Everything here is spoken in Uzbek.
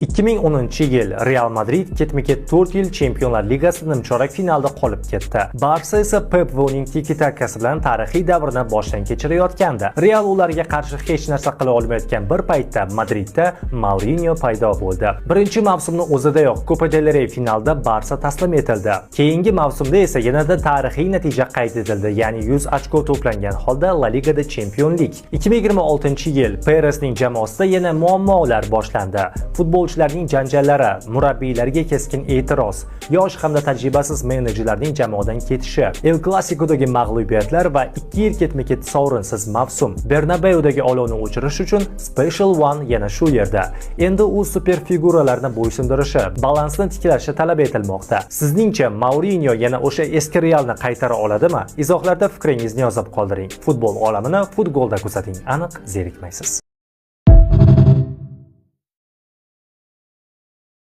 2010-yil Real Madrid ketma-ket 4 yil Chempionlar Ligasi nimchorak finalda qolib ketdi. Barsa esa Pep va uning tiki-takasi bilan tarixiy davrni boshdan kechirayotgandi. Real ularga qarshi hech narsa qila olmayotgan bir paytda Madridda Mourinho paydo bo'ldi. Birinchi mavsumni o'zidayoq Copa del Rey finalda Barsa taslim etildi. Keyingi mavsumda esa yanada tarixiy natija qayd etildi, ya'ni 100 ochko to'plangan holda La Ligada chempionlik. 2026-yil Peresning jamoasida yana muammolar boshlandi. Futbolchilarning janjallari, murabbiylarga keskin e'tiroz, yosh hamda tajribasiz menejerlarning jamoadan ketishi, El Clasico'dagi mag'lubiyatlar va 2 yil ketma-ket sovrinsiz mavsum. Bernabeu'dagi olovni o'chirish uchun Special One yana shu yerda. Endi u super figuralarni bo'ysundirishi, balansni tiklashi talab etilmoqda. Sizningcha, Mourinho yana o'sha eski Realni qaytara oladimi? Izohlarda fikringizni yozib qoldiring. Futbol olamini Futgolda kuzating. Aniq zerikmaysiz.